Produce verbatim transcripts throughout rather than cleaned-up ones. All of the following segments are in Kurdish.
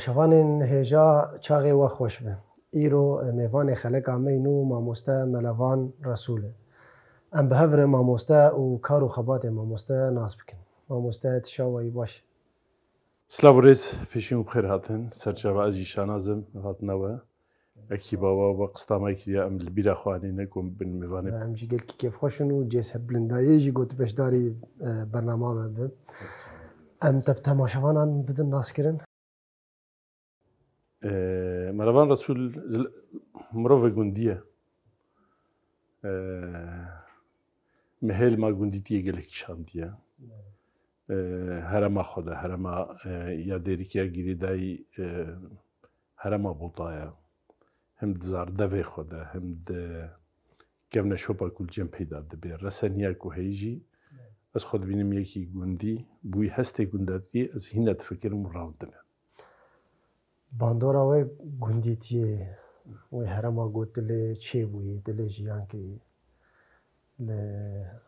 Şevanên hêja çaxê we xweş be. Îro mêvanê xeleka me yî nû mamoste Melevan Resûl e. Em bi hev re mamoste û kar û xebatê mamoste nas bikin. Mamoste, tu çawa yî, baş? Silav û rêz, pêşî û bi xêr hatin. Serçava ez jî şanaz im, hatina we. Ekîba we, we qista me kiriye, em li bîra xwe anîne ku em bin mêvanê. Em jî gelkî kêfxweş in û cê serbilindayê jî ku tu beşdarî, e, bernama me bi. Em te bi temaşevanan bidin naskirin. E, Melevan Resûl zil-, mirovê gundî ye. E, mihêl ma gundîtiyê gelekî şandiye. E, herema xwe de, herema, e, ya Dêrikê ya Girêdayî, e, herema Botaya. Him di zardevê xwe de, him di kevneşopa ku li cem peyda dibe. Reseniya ku heyî jî, ez xwe dibînim yekî gundî, bûyî hestê gundatiyê, ez hîna difikirim û rawdine. Bandora wê gundîtiyê, wê herema ku tu lê çêbûyî, tu lê jiyan kirî, li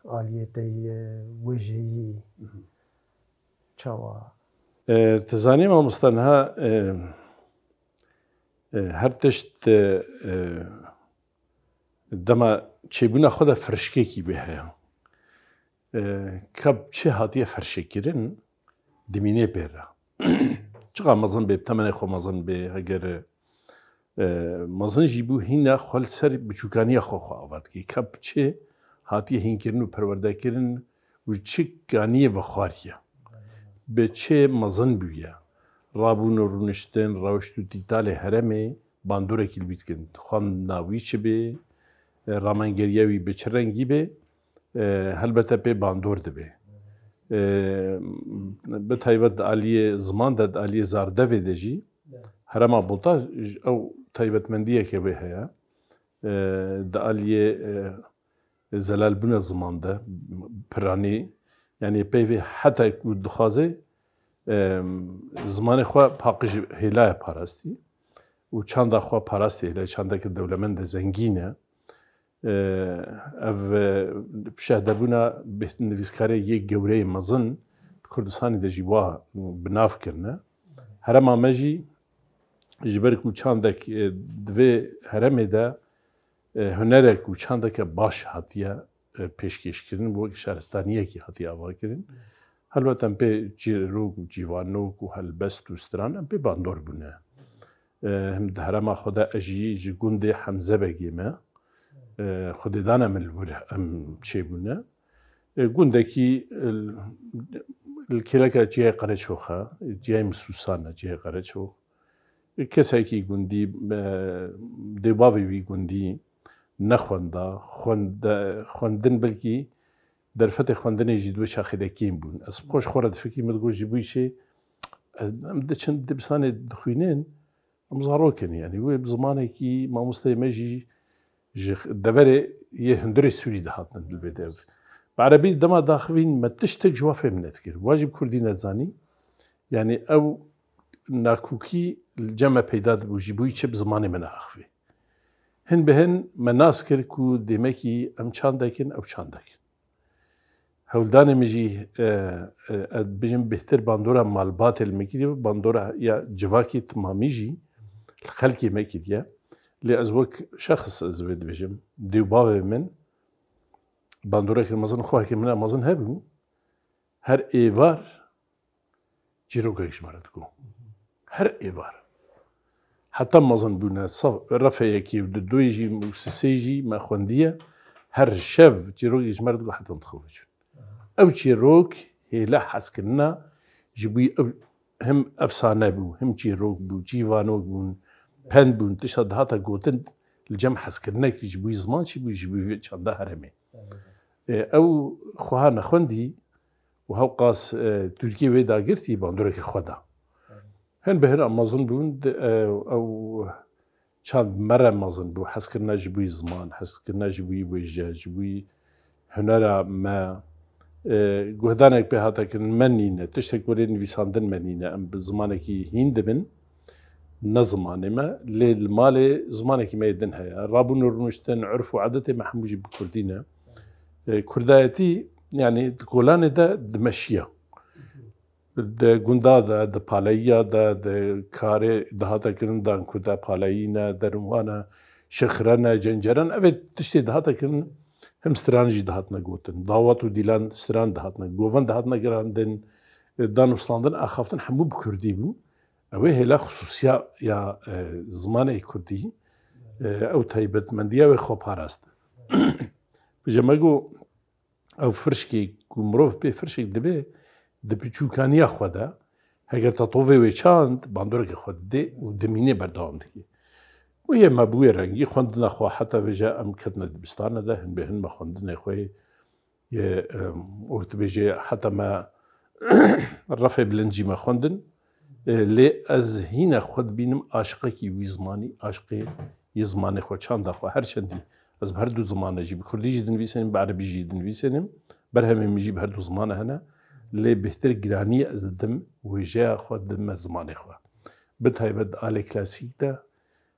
aliyê te yî wêjeyî, çawa? E, tu zanî mamoste niha, e, e, her tişt, e, e, dema çêbûna xwe de firişkekî bê heye. E, ka bi çi hatiye firşekirin, dimînê pê re. Çiqa mezin bê, bi temenê xwe mezin bê, heger, e, mezin jî bû, hîna xwe li ser biçûkaniya xwe, xwe ava dike. Ka bi çi hatiye hînkirin û perwerdekirin û çi kaniyê vexwariye. Bi çi mezin bûye. Rabûn û rûniştin, rewşt û dîtalê herêmê bandorekî li wî dikin. Xwendina wî çi bê, e, ramengeriya wî bi çi rengî bê, e, helbete pê bandor dibe. E, bi taybet di aliyê ziman de, di aliyê zardevê de jî herema Bota, ew taybetmendiyeke wê heye. E, di aliyê, e, zelalbûna ziman de, piranî, yanî peyvê heta ku dixwaze, e, zimanê xwe paqij hêlaya parastî û çanda xwe parastî hêlaya çandeke dewlemend e, zengîn e. E, ev, e, şehdebûna bêht-, nivîskarê yê gewreyê mezin di Kurdistanê de jî wa bi nav kirine. Herema me jî ji ber ku çandek, e, di vê heremê de, e, hunerek û çandeke baş hatiye, e, pêşkêşkirin, wek şaristaniyekî hatiye avakirin. Helbet em pê çîrok û çîvanok û helbest û stran em pê bandor bûne. E, him di herêma xwe de ez jî ji gundê Hemze Begê me, e, xwedêdana min li wir em çêbûne. E, gundekî, e, li kêleka Çiyayê Qereçox e, Çiyayê Misûsan e, Çiyayê Qereçox. E, kesekî gundî, e, dêbavê wî gundî nexwenda, xwende-, xwendin belkî derfetê xwendinê jî di wê çaxê de kêm bûn. Ez xweş xwe re difikirî, min digot ji bo çi, ez, em diçin dibistanê dixwînin, em zarok in, yanî wê bi zimanekî mamosteyê me jî ji deverê yê hundirê Sûrî dihatin li vê dev. Bi erebî dema daxivîn me tiştek ji wa fêm nedikir. Wa jî bi kurdî nezanî. Yanî ew nakokî li cem me peyda dibû, ji bo çi bi zimanê me neaxivî. Hin bi hin me nas kir ku dêmekî em çandek in, ew çandek in. Hewldanê min jî, e, e, ez dibêjim bêhtir bandora malbatê li me kiriye, bandora ya civakê timamî jî li xelkê me kiriye. Lê ez wek şexs ez wê dibêjim. Dê û bavê min bandoreke mezin, xweheke min a mezin hebû. Her êvar çîrokek ji me re digot. Her êvar. Heta mezin bûne, saf, refa yekê û du, duyê jî û sisê jî me xwendiye. Her şev çîrokek ji me re digot heta em dixebitin. Ew çîrok hêla hezkirina ji bo ew him efsane bû, him çîrok bû, çîvanok bûn, pend bûn, tişta dihata gotin li cem hezkirinekî ji bo ziman çi bû, ji bo vê çanda herêmê. E, ew xweha nexwendî û hewqas, e, Tirkiyê wê dagirtî bandoreke xwe da. Hin bi hin em mezin bûn, di, e, ew çand me re mezin bû, hezkirina ji bo ziman, hezkirina ji bo wêje, ji bo hunera me, e, guhdanek pê hate kirin me nîne, tiştek welê nivîsandin me nîne, em bi zimanekî hîn dibin, ne zimanê me, lê li malê zimanekî me yê din heye. Rabûn û rûniştin, urf û edetê me hemû jî bi kurdî ne. E, kurdayetî, yanî di kolanê de dimeşiya. Di gunda de, di paleyiya de, di karê dihate kirin, dan ku de paleyî ne, derûnwa ne, şixre ne, cencere ne, evê tiştê dihate kirin, him stran jî dihatine gotin. Dawat û dîlan stran dihatine, govan dihatine girandin, dan û standin, axaftin hemû bi kurdî bû. Ew ê hêla xisûsiya ya, e, zimanê kurdî, e, ew taybetmendiya wê xwe parast. Bije me got, ew firşkê ku mirov pê firşek dibe, di piçûkaniya xwe de, heger te tovê wê çand, bandoreke xwe didê û dimîne berdewam dike. Û yê me bi wê rengî xwendina xwe heta vêje em ketine dibistane de, hin bi hin me xwendinê xwe yê, em, wek dibêje heta me refê bilind jî me xwendin. E, lê ez hîne xwe dibînim aşiqekî wî zimanî, aşiqê yê zimanê xwe, çanda xwe, her çendî ez bi her du zimane jî, bi kurdî jî dinivîsênim, bi erebî jî dinivîsênim, berhemê min jî bi her du zimane hene, lê bêhtir giranî ez didim wêjeya xwe, didime zimanê xwe. Bi taybet di alê klasîk de,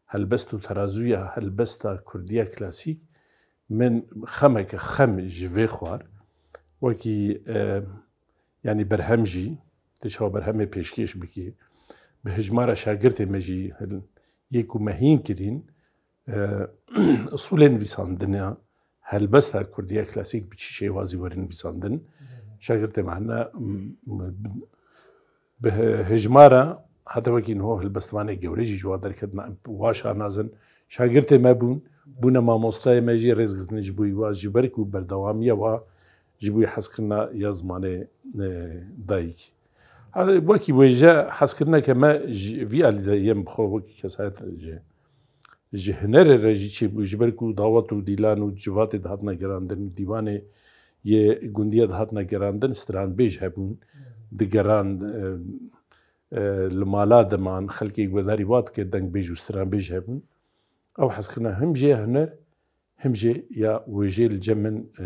helbest û terazûya helbesta kurdiya klasîk, min xemeke xem ji vê xwar, wekî, e, yanî berhem jî, tu çawa berhemê pêşkêş bikî, bi hijmara şagirtê me jî hil-, yê ku me hîn kirîn, e, usûlên nivîsandina helbesta kurdiya klasîk bi çi şêwazî werin nivîsandin. Şagirtê me hene, m-, m-, bi hi-, hijmara heta wekî niho helbestvanê gewre jî ji wa derketine, em wa şanazin. Şagirtê me bûn, bûne mamostayê me jî, rêzgirtinê ji bo wî wa, ji ber ku berdewamiya wa ji bo hezkirina ya zimanê, e, dayikî. Ha, wekî wêje hezkirineke me ji vî alî de yên bi xwe wekî kesayet ji, ji hunerê re jî çêbû, ji ber ku dawet û dîlan û civatê dihatine gerandin, dîwanê yê gundiya dihatine gerandin, stranbêj hebûn, digeran, e, e, li mala diman, xelkê guhdarî wa dikir, dengbêj û stranbêj hebûn. Ew hezkirina him jê huner, him jî ya wêjê li cem min, e,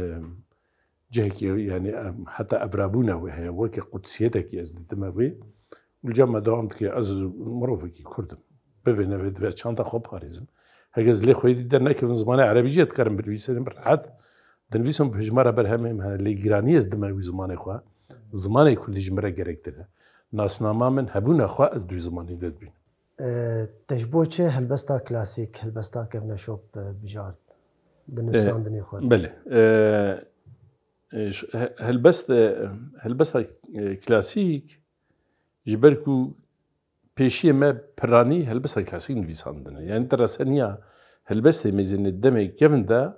cihekî, yanî, e, heta evrabûna wê heye, weke qutsiyetekî ez didime wê. Û li cem me dewam dike, ez mirovekî kurd im. Bivê nevê divê çanda xwe parêzim. Heke ez lê xwedî dernekevim, zimanê erebî jî dikarim binivîsînim rehet. Dinivîsim bi hijmara berhemê min hene, lê giranî ez dime wî zimanê xwe. Zimanê kurdî ji min re gerektir e. Nasnama min, hebûna xwe ez di wî zimanî de dibînim. E, te ji bo çi helbesta klasîk, helbesta kevneşop, e, bijart di E, nivîsandinê xwe de? Belê. E, e, ş-, he-, helbest, e, helbesta, e, klasîk ji ber ku pêşiyê me piranî helbesta klasîk nivîsandine. Yanî di reseniya helbestê mêzênê demê kevin de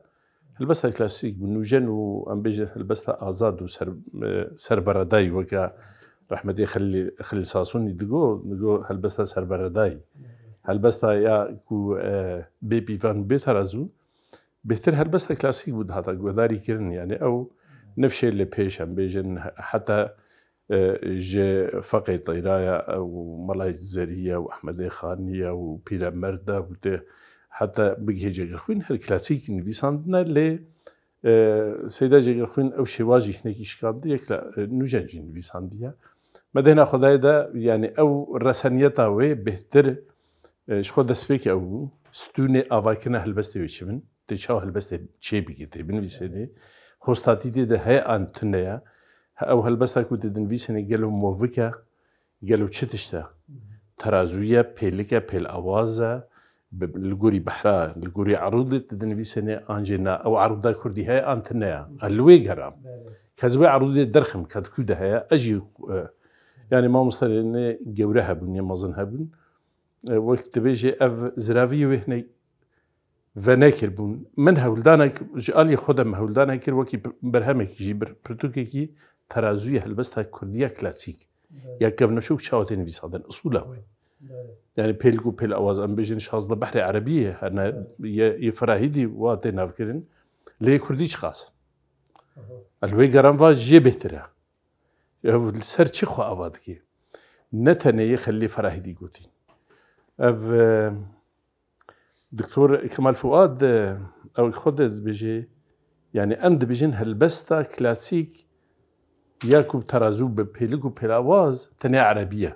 helbesta klasîk bi nûjen û em bêjin helbesta azad û ser-, e, serberedayî weke rehmetê Xelîl, Xelîl Sasûnî digo, digo helbesta serberedayî. Helbesta ya ku, e, bê pîvan û bê terazû, bêhtir helbesta klasîk bû dihata guhdarî kirin. Yanî ew nifşê li pêş em bêjin heta e, ji Feqê Teyraya û Melayê Cizerî ye û Ehmedê Xanî ye û Pîremerd e û tê heta bigihê Cêgirxwîn her klasîk nivîsandine, lê, e, Seyda Cêgirxwîn ew şêwaz jî hinekî şikandî ye, kla-, e, nûjen jî nivîsandiye. Me dêna Xwedayê de, yanî ew reseniyeta wê bêhtir, e, ji xwe destpêkê ew bû, stûnê avakirina helbestê wê çi bin. Tê çawa helbestê çêbikî, tê binivîsênê. Hostatî tê de heye an tune ye. He, ew helbesta ku tê dinivîsênê gelo movik e, gelo çi tişt e? Terazû ye, pêlik e, pêlawaz e, bi, li gorî behra, li gorî erûdê tê dinivîsênê an jê na. Ew erûda kurdî heye an tune ye? Ez li wê geram. Belê. Ke ez wê erûdê derxim, ke di ku de heye, ez jî, e, yanî mamostelê ne gewre hebûn, ne mezin hebûn. E, wek dibêje ev ziraviyê wê hinek venekiribûn. Min hewldanek, ji aliyê xwe de min hewldanek kir, wekî pir-, berhemekî jî, bir-, pirtûkekî terazûyê helbesta kurdiya klasîk. Evet. Ya kevneşok çawa tê nivîsandin, usûla wê. Evet. Yani pêlik û pêlawaz, em bêjin şazdeh behrê erebî ye, herne Evet. ye, yê ferahîdî wa tê navkirin, lê kurdî çiqas. Aha. El wê geran va jê bêhtir e. Ev li ser çi xwe ava dike? Ne tenê yê Xelîlê Ferahîdî gotî. Ev, e, Doktor Kemal Fuad, e, ew xwe de dibêje, yani em dibêjin helbesta klasîk ya ku bi terazû, bi pêlik û pêlawaz tenê erebî ye.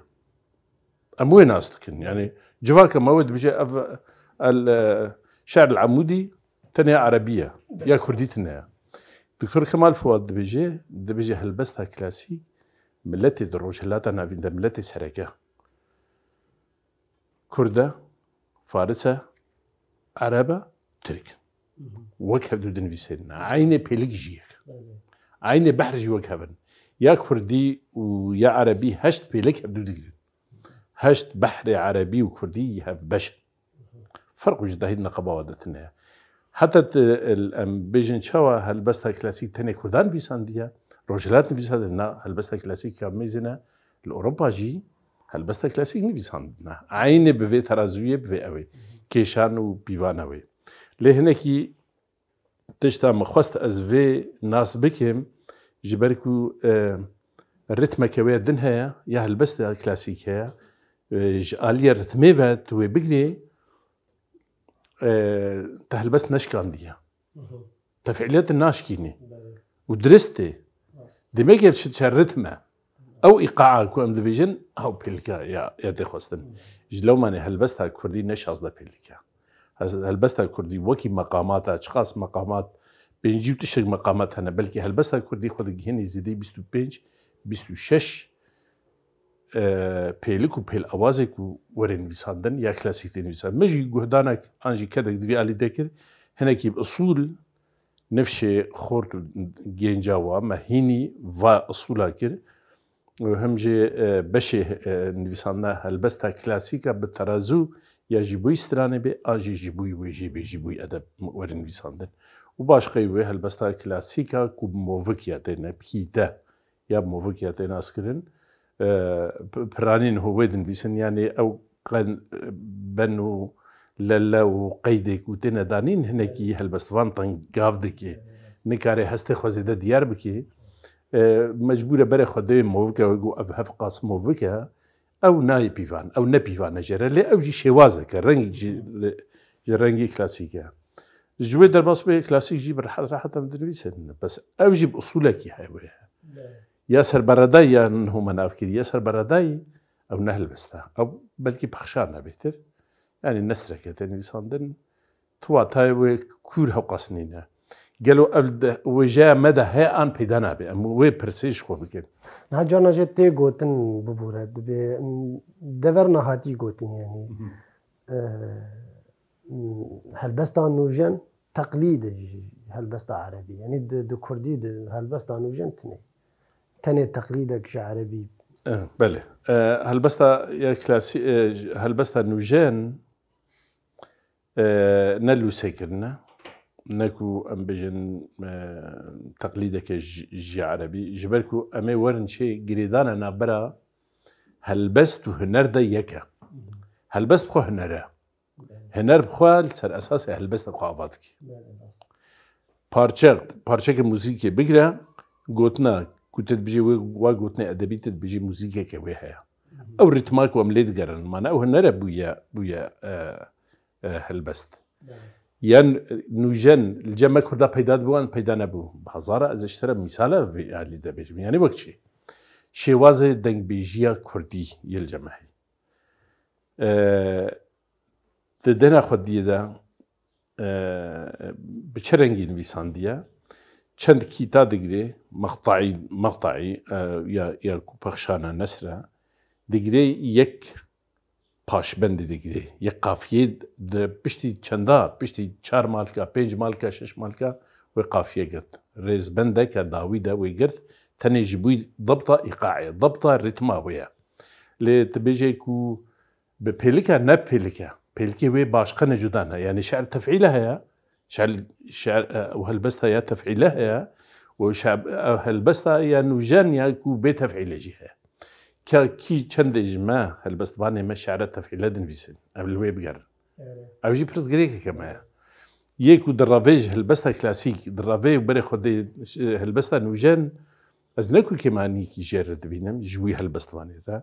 Em wê nas dikin. Yani civaka me wê dibêje ev el, e, şe'r el emûdî tenê erebî ye. Ya kurdî tune ye. Doktor Kemal Fuad dibêje, dibêje helbesta klasîk Miletê di Rojhilata Navîn de miletê sereke Kurd e, Faris e, Ereb e, Tirk. Wek hevdû dinivîsêne. Eynê pêlik jî yek. Eynê behr jî wek hev in. Ya Kurdî û ya Erebî heşt pêlik hevdû digirin. Heşt behrê Erebî û Kurdî hev beş in. Ferq û cudahî di neqeba wa de tune ye. Heta tu, em bêjin çawa helbesta klasîk tenê Kurdan nivîsandiye, Rojhilat nivîsandiye, na, helbesta klasîk ka mêzine li Ewropa jî helbesta klasîk nivîsandine. Eynê bi vê terazûyê, bi vê ew ê. Kêşan û pîvana wê. Lê hinekî tişta min xwest ez vê nas bikim, ji ber ku, e, ritmeke wê din heye, ya helbesta klasîk heye, e, ji aliyê ritmê ve tu wê bigirê, e, te helbest neşkandiye. Tefîliyet naşkînî. Belê. Û dirist tê. Rast. Demek ev çi, çi ritm e. Ew îqaa ku em dibêjin, ew pêlika ya, ya tê xwestin. Ji lewmanê helbesta Kurdî ne şazdeh pêlik e. Hes-, helbesta Kurdî wekî meqamata, çiqas meqamat, pêncî û tiştek meqamat hene. Belkî helbesta Kurdî xwe digihînî zêdeyî bîst û pênc, bîst û şeş, e, pêlik û pêlawazê ku were nivîsandin ya klasîk tê nivîsandin. Me jî guhdanek an jî kedek di vî alî de kir. Hinekî bi usûl nifşê xort û gênca wa me hînî va usûla kir. Û him jî, e, beşê, e, nivîsandina helbesta klasîka bi terazû ya ji bo stranê bê, an jî ji bo wêjê bê, ji bo edeb were nivîsandin. Û başqey wê helbesta klasîka ku bi movik ya têne, pîte ya bi movik ya tê naskirin, e, p-, piranî niho wê dinivîsin, yanî ew qen-, ben û lele û qeydê ku têne danîn, hinekî helbestvan tengav dike. Nikare hestê xwe zêde diyar bike. E, mecbûr e berê xwe dê movik e, wê ku ev hevqas movik e, ew nayê pîvan, ew ne pîvan e jê re, lê ew jî şêwazek e, rengek jî li, ji rengê klasîk e. Ji wê derbas bê klasîk jî bi rehet rehet em dinivîsin. Bes ew jî bi usûlekî heye wê. Ya ser beredayî ya niho me nav kirî, ya ser beredayî ew ne helbest e. Ew belkî pexşan e bêtir. Yanî nesreke tê nivîsandin. Tu watayê wê kûr hewqas nîne. Gelo ev di wêjeya me de heye an peyda nabe? Em wê pirsê ji xwe bikin. Niha carna jê tê gotin bibûre, dibê, m, dever nehatî gotin, yanî, Mhm. e, m, helbesta nûjen teqlîd e ji helbesta erebî. Yanî di, di kurdî di helbesta nûjen tune. Tenê teqlîdek ji erebî. Eh, belê. Eh, helbesta ya klasî-, eh, helbesta nûjen, e, ne lûse kirine, ne ku em bêjin, e, teqlîdeke ji, ji erebî, ji ber ku em ê werin çê girêdana navbera helbest û huner de yek e. Helbest bi xwe huner e. Huner bi xwe li ser esasê helbestê xwe ava dike. Parçe, parçeke muzîkê bigire, gotina ku tu dibêjî wê, wa gotinê edebî tu dibêjî muzîkeke wê heye. Ew rîtma ku em lê digerin, mane ew huner e bûye, bûye, e, e, helbest. Belê. Yan, e, nûjen li cem me Kurda peyda dibû an peyda nebû. Bi hezara ez ji te re mîsala vê alî de bêjim. Yanî wek çi? Şêwazê dengbêjiya Kurdî yê li cem me heye. E, di dena xwediyê de, e, bi çi rengî nivîsandiye? Çend kîta digirê, meqtaî, meqtaî, e, ya, ya ku pexşana nesre, digirê yek paşbendê digirê. Yek qafiyê di piştî çenda, piştî çar malka, pênc malka, şeş malka wê qafiye girt. Rêzbendeke dawî de wê girt, tenê ji bo dibta îqaê, dibta rîtma wê ye. Lê tu bêjê ku bi pêlike, ne pêlike. Pêlikê wê başqe ne cuda ne. Yanî şi'r tefîle heye, Şi'r, şi'r, e, û helbesta ya tefîle heye û şi'r, e, helbesta ya nûjen ya ku bê tefîle jî heye. Ka kî çendê ji me helbestvanê me şi'ra tefîle dinivîsin, em li wê bigerin. Erê. Ew jî pirsgirêkeke me ye. Yê ku di revê ji helbesta klasîk, di revê û berê xwe dê, e, helbesta nûjen, ez ne ku kêmanîkî jê re dibînim, ji wî helbestvanê re.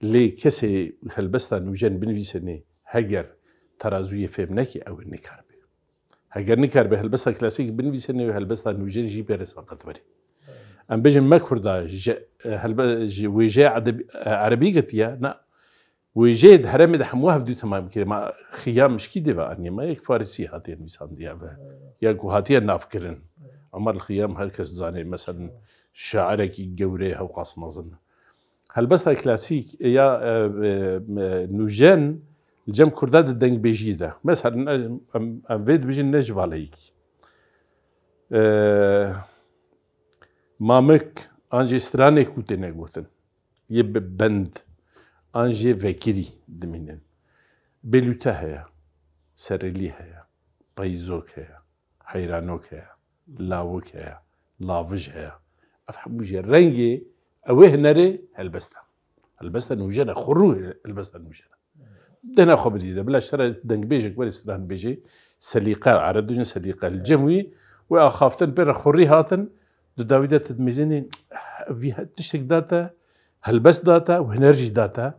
Lê kesê helbesta nûjen binivîse nê, heger terazûyê fêm nekî, ew ê nikaribe. Heger nikaribe helbesta klasîk binivîse nê, helbesta nûjen jî bêre saqet werê. Em bêjin me Kurda ji, e, helbe-, ji wêjeya edeb-, e, erebî girtiye, na. Wêjeyê di herêmê de hemû hevdû temam kirê. Ma Xiyam ji kî dê ve aniye? Ma yek Farisî hatiye nivîsandiye ve. Ya ku hatiye navkirin. Omar Xiyam her kes dizanê, meselen, şairekî gewre hewqas mezin. Helbesta klasîk ya, e, e, e, nûjen li cem Kurda di dengbêjiyê de. Mesela em, em, em vê dibêjin ne ji valeyekî. E, Mamik an jî stranê ku têne gotin. Yê bi bend an jê vekirî dimînin. Bêlûte heye, serêlî heye, peyizok heye, heyranok heye, lawik heye, lavij heye. Ev hemû jê rengê ew ê hunerê helbest e. Helbesta nûjen e, xwe rû helbesta nûjen e. Dihna xwe bidî de. Bila ji te re dengbêjek were stran bêjê, selîqe, ereb dibêjin selîqe. Li cem wî, wê axaftin pê re xurî hatin, di dawî de tu dimêzênî, vî he-, tiştek da te, helbest da te û huner jî da te.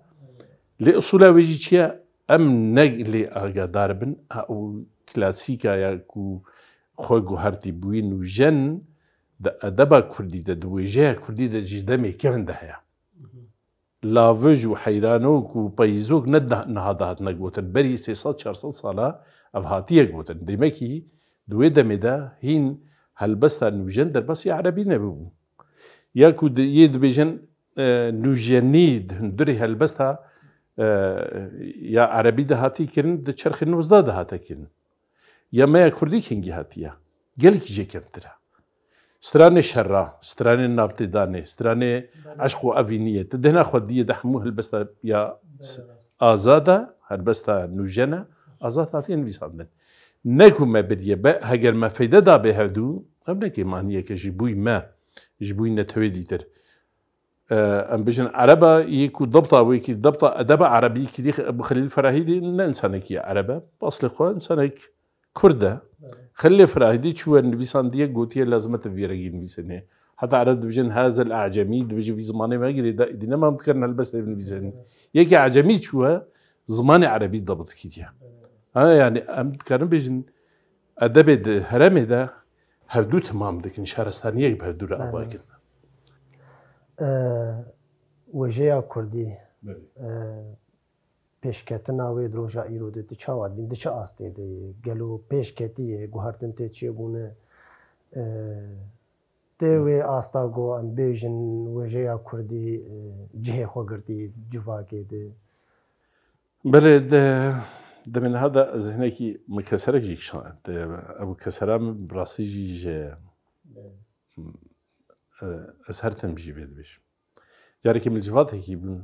Lê usûla wê jî çi ye? Em ne lê agadar bin, a, û klasîka ya ku xwe guhertî bûyî nûjen di edeba kurdî de, di wêjeya kurdî de ji demê kevin de heye. Lavij û heyranok û peyizok ne da-, niha dihatine gotin. Berî sê sed çar sed sala ev hatiye gotin. Demekî di wê demê de hîn helbesta nûjen derbasî erebî nebûbû. Ya ku di, yê dibêjin, e, nûjenî di hundirê helbesta, e, ya erebî de hatî kirin, di çerxê nozdeh de hate kirin. Ya me ya kurdî kengî hatiye? Gelekî jê kemtir e. Stranê şerra, stranê navtêdanê, stranê eşq û evîniyê. Tu dihna xwe diyê de hemû helbesta ya azad e, helbesta nûjen e, azad hatiye nivîsandin. Ne ku me biriye, be, heger me feyde dabê hevdû, ev ne kêmaniyeke ji bûyî me, ji bûyî netewê dîtir. E, em bijin ereba yê ku dabta wê kî, dabta edeba erebî kirî, Ebu Xelîl Ferahîdî ne însanekî ye ereb e. Bi aslê xwe însanek kurd e. Belê. Xelîlê Ferahîdî çûye nivîsandiye, gotiye lazim e tu vî rengî nivîsênê. Heta ereb dibijin hazel ecemî, dibijin vî zimanê me girê de, îdî nema em dikarin helbestê binivîsênin. Evet. Yekî ecemî çûye, zimanê erebî dabit kiriye. Evet. Ha, yani em dikarin bêjin, edebê di herêmê de hevdû temam dikin, şaristaniyek bi hevdû re ava kirine. Ee, wêjeya kurdî, ee, pêşketina wê di roja îro de di çawa dibîn, di çi astê de ye? Gelo pêş ketiye, guhertin tê çêbûne? Ee, tê wê asta ku em bêjin wêjeya kurdî, ee, cihê xwe girtî civakê de? Belê, di demê niha de ez hinekî min keserek jî kişand. Ev kesera min bi rastî jî ji, e, ez her tim jî vê dibêjim. Carekê min li civatekî bûm,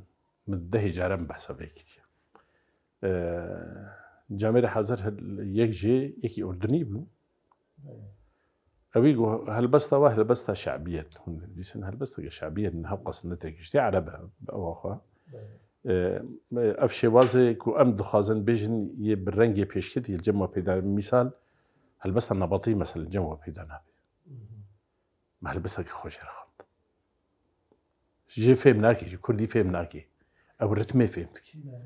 min dehê caran behsa vê kiriye. E, camêrê hazir hil-, yek jê, yekî urdunî bû. Ewî got, helbesta we helbesta şebî ye. Hûn dibîsin helbesteke şebî ye, niha qas ne têkiştî ereb e, bi ewa xwe. Belê. Ee, ev şêwazê ku em dixwazin bêjin yê bi rengê pêşketî li cem we peyda. Mîsal, helbesta nebatî mesela li cem we peyda nabe. Hı hı. Me helbesteke xwe jê re xwend. Jê fêm nake, ji kurdî fêm nake. Ew ritmê fêm dike. Belê.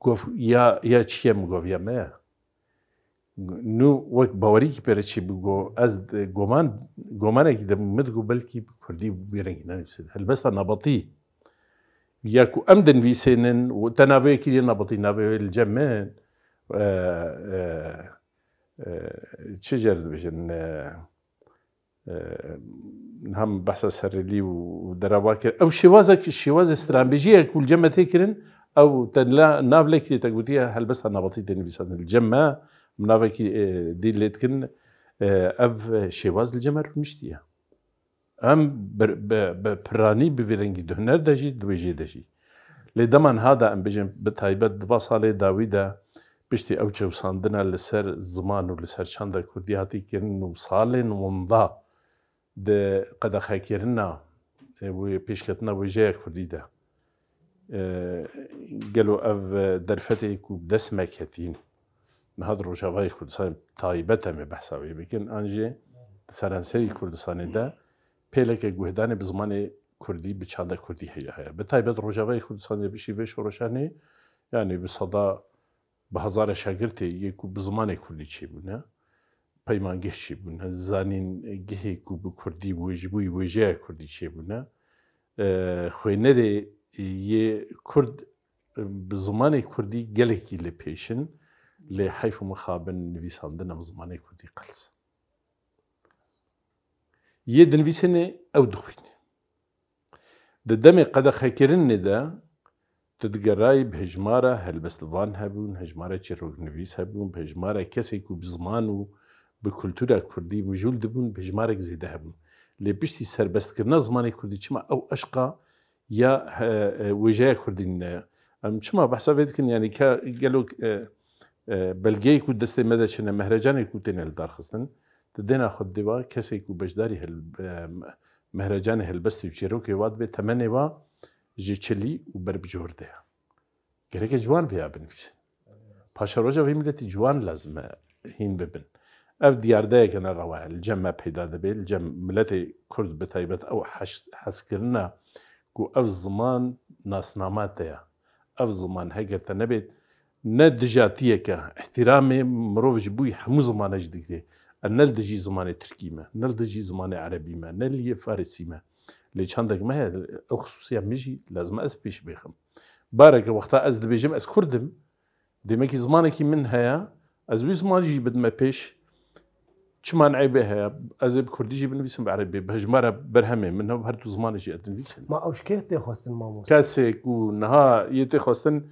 Gof, ya, ya çi ye min gof ya me ye. Nû wek bawerîkî pê re çêbû, got, ez di goman, gomanekî de min digot belkî bi kurdî bi vî rengî nenivîsî. Helbesta nebatî. Ya ku em dinivîsênin û te navê wê kiriye nebatî, navê wê li cem min, e, e, e, çi jê re dibêjin, e, e, niha min behsa serrêlî û, û derava kir. Ew şêwazek, şêwazê stranbêjiyê ku li cem me tê kirin, ew te la nav lê kiriye, te gotiye helbesta nebatî tê nivîsandin. Li cem me, min navekî, e, dî lê dikin, e, ev şêwaz li cem me rûniştiye. Em bi, bi, bi piranî bi vî rengî di huner de jî, di wêjê de jî. Lê dema niha de em bêjin, bi taybet di va salê dawî de, piştî ew çewsandina li ser ziman û li ser çanda kurdî hatî kirin û salên winda di qedexekirina, e, wê pêşketina wêjeya kurdî de, e, gelo ev, e, derfetê ku bi dest me ketîn, niha di Rojavayê Kurdistanê taybet em ê behsa wê bikin, an jî di seranserî Kurdistanê de pêleke guhdanê bi zimanê kurdî, bi çanda kurdî heye, heye. Bi taybet Rojavayê Kurdistanê bi şîvê şoreşanê, yanî bi seda bi hezara şagirtê yê ku bi zimanê kurdî çêbûne, peymangeh çêbûne, zanîngehê ku bi kurdî wê ji bo wêjeya kurdî çêbûne, e, xwênerê yê kurd, e, bi zimanê kurdî gelekî li pêş in, lê heyf û mixabin nivîsandina bi zimanê kurdî qels. Yê dinivîsêne ew dixwîne. Di demê qedexekirinê de tu digerayî bi hejmara helbestvan hebûn, hejmara çîroknivîs hebûn, bi hejmara kesê ku bi ziman û bi kultura kurdî mijûl dibûn, bi hejmarek zêde hebûn. Lê piştî serbestkirina zimanê kurdî çima ew eşqa ya, e, e, wêjeya kurdî nîne? Em çima behsa vê dikin? Yanî ka gelo, e, e, belgeyê ku destê me de çine, mehrecanê ku têne lidarxistin, di dêna xwe dê va kesê ku beşdarî hel-, e, mehrecanê helbestê û çîrokê wa dibe temenê wa ji çilî û ber bi cihur de ye. Gereke ciwan vêya binivîsin. Paşeroja vê miletî ciwan lazim e hîn bibin. Ev diyardeyeke ne rewa ye. Li cem me peyda dibe, li cem miletê Kurd bi taybet ew heş-, hezkirina ku ev ziman nasnama te ye. Ev ziman heger te nebêt, ne dijatiyeke, îhtîramê mirov ji bo hemû zimane jî digire. Em ne li dijî zimanê tirkî me, ne li dijî zimanê erebî me, ne li yê farisî me. Lê çandek me heye, ew xisûsiya min jî lazim e ez pêş bêxim. Bareke wexta ez dibêjim ez kurd im, demekî zimanekî min heye, ez wî ziman jî bidime pêş. Çima neybê heye? Ez ê bi kurdî jî binivîsim, bi erebî, bi hejmara berhemê min hev her du zimanê jî ez dinivîsim. Ma ew ji kê tê xwestin, mamoste? Kesê ku niha yê tê xwestin,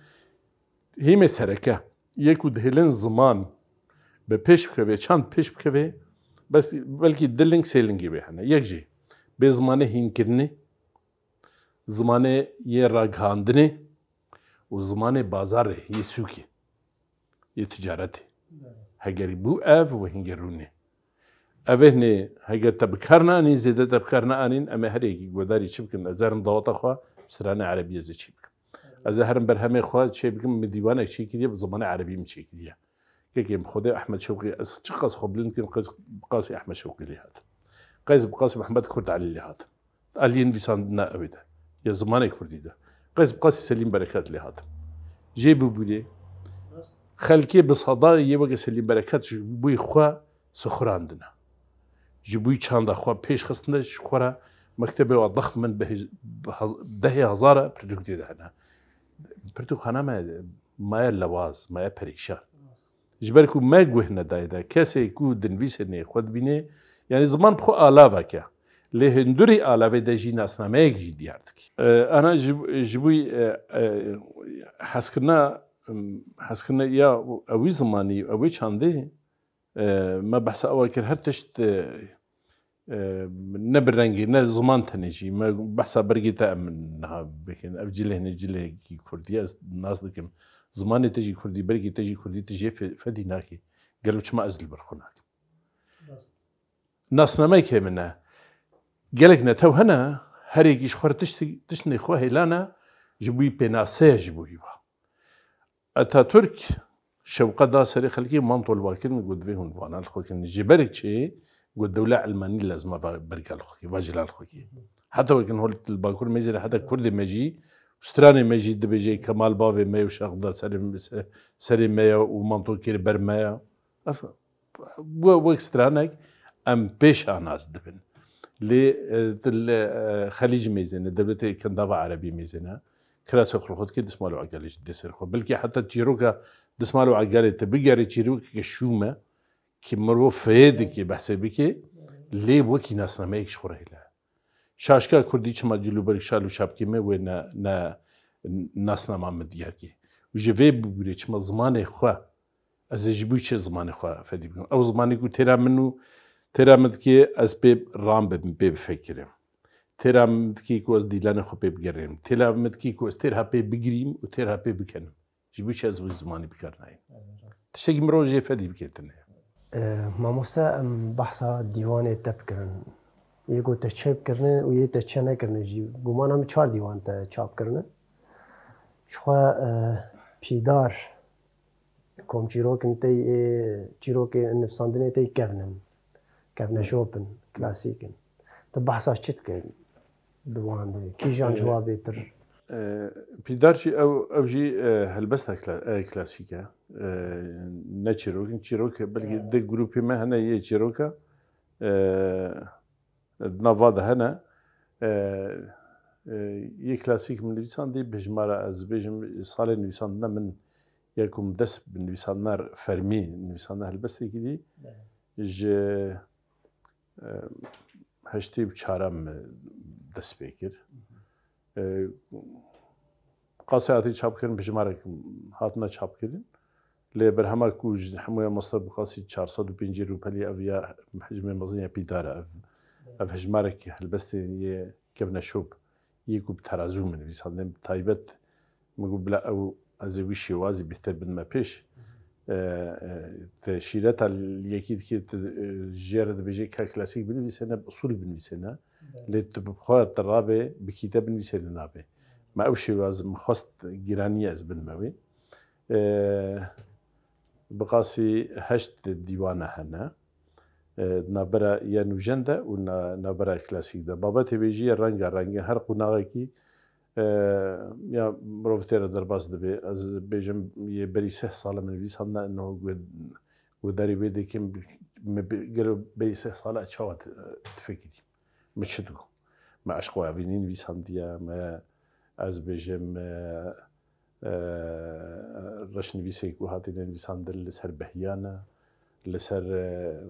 hîmê sereke, yê ku dihêlin ziman bi pêş bikeve, çand pêş bikeve, bes belkî du ling, sê lingê wê hene. Yek jî bê zimanê hînkirinê, zimanê yê ragihandinê û zimanê bazarê, yê sûkê, yê ticaretê. Hegerî bû ev û hingê rûnê. Ev ê hinê heger te bi kar neanîn, zêde te bi kar neanîn, em ê her yekî guhdarî çi bikin? Ez herim daweta xwe bi stranê erebî ez ê çê bikim. Ez ê herim berhemê xwe çê bikim, min dîwanek çê kiriye, bi zimanê erebî min çê kiriye. Kekê min Xwedê Ehmed Şewqî, ez çiqas xwe bilind kim, qeys bi qasî Ehmed Şewqî lê hatim. Qeys bi qasî Mehmed Kurd Elî lê hatim. Eliyên nivîsandina ew ê de, ya zimanê kurdî de. Qeys bi qasî Selîm Bereket lê hatim. Jê bibûrê, xelkê bi seda yê weke Selîm Bereket ji bo xwe sixurandine. Ji bo çanda xwe pêş xistine, ji xwe re mektebê wa dex min bi hej-, bi hez-, dehê hezara pirtûk tê de hene. Pirtûkxana me maye lewaz, maye perîşan. Ji ber ku me guh nedaye de, kesê ku dinivîsê nê xwe dibînê, yanî ziman bi xwe alavek e. Lê hindurî alavê de jî nasnameyek jî diyar dike. E, ana ji, ji bo, e, e, hezkirina, em, hezkirina ya ewî zimanî, ewî çandê, e, me behsa ewa kir, her tişt, e, e, ne bi rengê, ne ziman tenê jî. Me behsa bergê te em niha bikin. Ev cilê hene, cilekî kurdî ye, ez nas dikim. Zimanê te jî kurdî, bergê te jî kurdî, tu jê fe-, fedî nakî. Gelo çima ez li ber xwe nakim? Rast. Nasnameyek hê min e. Gelek netew hene, her yekî ji xwe re tiştî, tiştê xwe hêlane, ji bo wî pênase ye, ji bo wî va. Atatürk şewqe da serê xelkê, manto li wan kirin, got, divê hûn vana li xwe kirin. Ji ber çi? Got, dewle Elmanî lazim e va berga li xwe kê, va cila li xwe kê. Heta wekin hol li Bakur mêzê re, heta Kurdê me jî, stranê me jî dibêje, Kemal bavê me û şax da serê, se-, serê me ya û manto kir ber me ya. Ev, we-, wek stranek em pêş a nas dibin. Lê, e, tu li, e, Xelîc mêzêne, dewletê Kendava Erebî mêzêne, kirasek xwe li xwe dikê, dismal û egalê jî dê ser xwe. Belkî heta çîroka dismal û egalê te bigerê çîrokeke şûm e, ki mirov feyê dikê, behsê bikê, lê wekî nasnameyek ji xwe re hêle. Şaşka kurdî çima cilûberg şal û şapkê me wê ne, ne nasnama min diyar kê. Û ji vê bibûrê çima zimanê xwe, ez ê ji bo çi zimanê xwe fedî bikim? Ew zimanê ku têra min û têra min dikê ez pê ram bibim, pê bifikirim. Têra min dikê ku ez dîlanê xwe pê bigerênim. Têra min dikê ku ez têrha pê bigirîm û têrha pê bikenim. Ji bo çi ez wî zimanî bi kar nayêm? Tiştekî mirov jê fedî bike tune ye. E, mamoste, em behsa dîwanê te bikirin. Yê ku te çêp kirine û yê te çê nekirine jî. Gumana min çar dîwan te çap kirine. Ji xwe, e, Pîdar, komçîrokin tey, ê, çîrokê nivsandinê tey kevn in. Kevneşop in, klasîk in. Tu behsa çi dike di wan de? Kîjan ji wa bêtir? E, Pîdar jî ew, ew jî, e, helbesta kla-, e, klasîk e. E, ne çîrok in, çîrok e, belkî di grûpê me hene yê çîroka. E, di nav va de hene. E, e, yê klasîk min nivîsandî, bi hejmara ez bêjim, salê nivîsandina min ya ku min dest bi nivîsandina fermî, nivîsandina helbestekî dî, ji, e, heştê û çaran min dest pê kir. Qasê hatî çapkirin, bi jimarek hatine çapkirin. Lê berhema ku ji hemûya mamoste bi qasî çar sed û pêncî rûpelî ev ya hicmê mezin ya pîdar e. Ev, ev hijmarek helbestên yê kevneşop, yê ku bi terazû min nivîsandin. Bi taybet min got bila ew ez ê wî şêwazî bêhtir bidime pêş. E, e, te şîreta yekî dikê, tu, e, jê re dibêje ka klasîk binivîsene, bi usulî binivîsene. Lê tu bi xwe tu rabê, bi kîte binivîsene nabe. Me ew şêwaz min xwest giranî ez binime wê. E, bi qasî heşt dîwana hene. E, navbera ya nûjen de û na-, navbera klasîk de. Babetê wê jî ye rengareng e. Her qonaxekî, e, ya mirov tê re derbas dibe. Ez bêjim, yê berî sih sale min nivîsandine, niho guh-, guhdarî wê dikim, me bi-, gelo berî sih sale çawa di-, difikirî? Me çi digot? Me Eşq û Evînî nivîsandiye, me, ez bêjim, e, e, reşnivîsê ku hatine nivîsandin li ser behiyan e, li ser, e,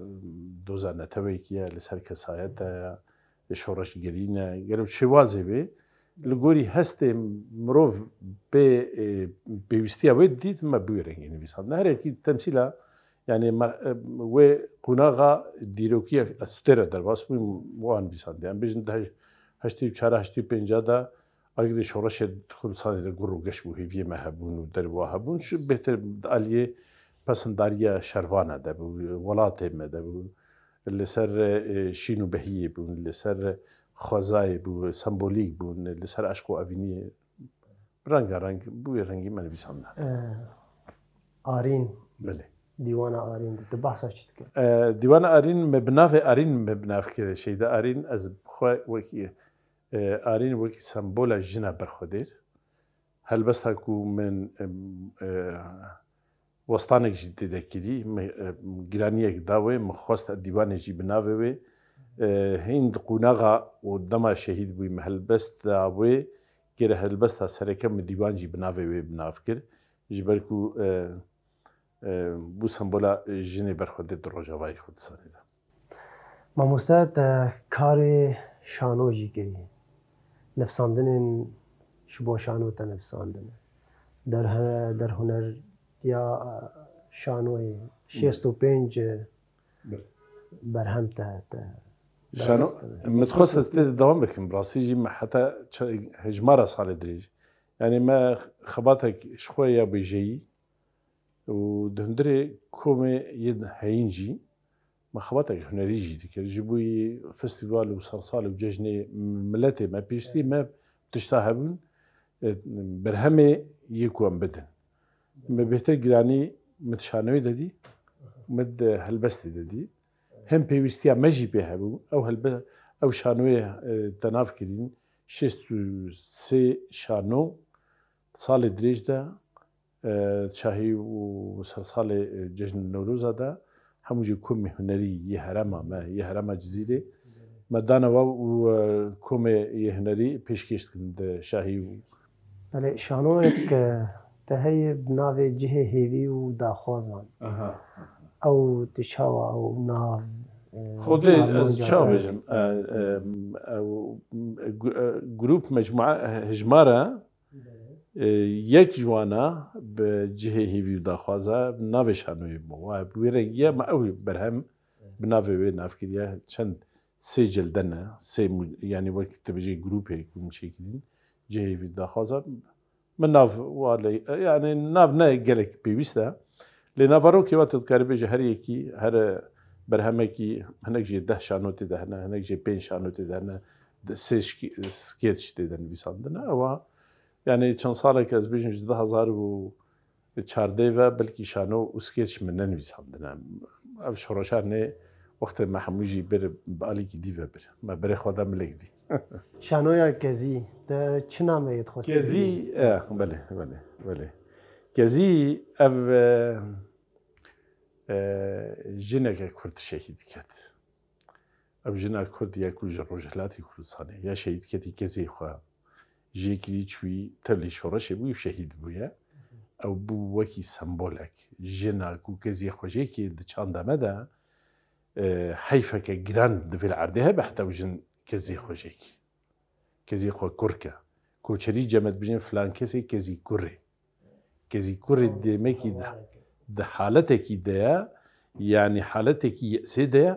doza netewekî ye, li ser kesayet e, şoreşgerî ne. Gelo şêwazê wê, li gorî hestê mirov pê, e, pêwîstiya wê didît, me bi wê rengî nivîsandine. Her yekî temsîla, yanî me, e, wê qonaxa dîrokî ye, ez tê re derbas bûm, wan nivîsandiye. Em bêjin di heştê û çar, heştê û pênc de Agirê şoreşê di Kurdistanê de gur û geş bû, hêviyê me hebûn û derva hebûn. Ji bêhtir di aliyê pesindariya şervana de bû, welatê me de bû. Li ser, e, şîn û behiyê bûn, li ser xwezayê bû, sembolîk bûn, li ser eşq û evîniyê. Rengareng, bi wê rengî me nivîsandine. E, Arîn. Belê. Dîwana Arîn de tu behsa çi dikir? E, dîwana Arîn me bi navê Arîn me bi nav kir. Şeyda Arîn, ez bi xwe wekî E, Arîn wekî sembola jina berxwedêr. Helbesta ku min, em, e, westanek jî tê de kirî, min, e, giraniyek da wê, min xwest dîwanê jî bi navê wê. E, hîn di qonaxa û dema şehîd bûyî, min helbesta wê kir, helbesta sereke min dîwan jî bi navê wê bi nav kir. Ji ber ku, e, e, bû sembola jinê berxwedê di Rojavayê Kurdistanê de. Mamoste, te karê şano jî kirî. Nivîsandinên ji bo şano te nivîsandine. Derhe-, derhuneriya şanoyê şêst û pênc Belê. berhem te, te Şano, derxistine. Min dixwest ez tê de dewam bikim. Rastî jî me heta çi-, hejmara salê dirêj. Yanî me xebatek ji xwe ya bêjeyî, û di hundirê komê yên heyîn jî me xebatek hunerî jî dikir. Ji bo yî festîval û sersal û cejnê miletê me pêwîstî me tişta hebûn, e, berhemê yê ku em bidin. Me bêhtir giranî me di şanoyê de dî, me di helbestê de dî. Hem pêwîstiya me jî pê hebû. Ew helbe-, ew şanoyê, e, te nav kirîn, şêst û sê şano salê dirêj de, e, şahî û sersalê, e, cejn Newroza de hemû jî komê hunerî yê herêma me, yê herêma Cizîrê me dane we û, e, komê yê hunerî pêşkêş dikin di şahî û Belê, şanoyek, e, te heye bi navê Cihê Hêvî û Daxwazan. Aha. Ew tu çawa ew nav, e, Xwedê ez armanca çawa te? bêjim, e, e, ew, e, gu-, e, grûp, mecmua, e, hejmara, Belê. e, yek ji wana bi Cihê Hêvî û Daxwaza navê şanoyê bû. Wa bi wê rengî ye, me ew berhem bi navê wê nav kiriye. Çend sê cilde ne, sê mu-, yanî wek tu bijî grûpê ku min çêkirîn, Cihê Hêvî û Daxwaza. Min nav wa lê, yanî nav ne gelek pêwîst e. Lê navarokê wa tu dikarî bêjî her yekî, her berhemekî hinek jê deh şano tê de hene, hinek jê pênc şano tê de hene, de-, sê şki-, skeç tê de nivîsandine. Ewa, yanî çend salek ez bêjim ji du hezar û çardeh ve belkî şano û skeç min nenivîsandine. Ev şoreşa nê wextê me hemû jî bir bi alîkî dî ve bir. Me birê xwe de milek dî. Şanoya Kezî, te çi nameyê dixwest? Kezî, e, belê, belê, belê. Kezî ev, e, e, jineke Kurd şehîd ket. Ev jina Kurd ye ku ji Rojhilatê Kurdistanê ya şehîd ketî, kezê xwe jê kirî, çûyî tevlî şoreşê bûyî û şehîd bûye. Ew bû wekî sembolek. Jina ku kezê xwe jê kê di çanda me de, e, heyfeke giran di vê li erdê hebe, heta ew jin kezê xwe jê kê. Kezê xwe kur ke. Koçerî cem e dibêjin filan kesê kezî kurê. Kezî kurê demekî di, di haletekî de ye, yanî haletekî yesê de ye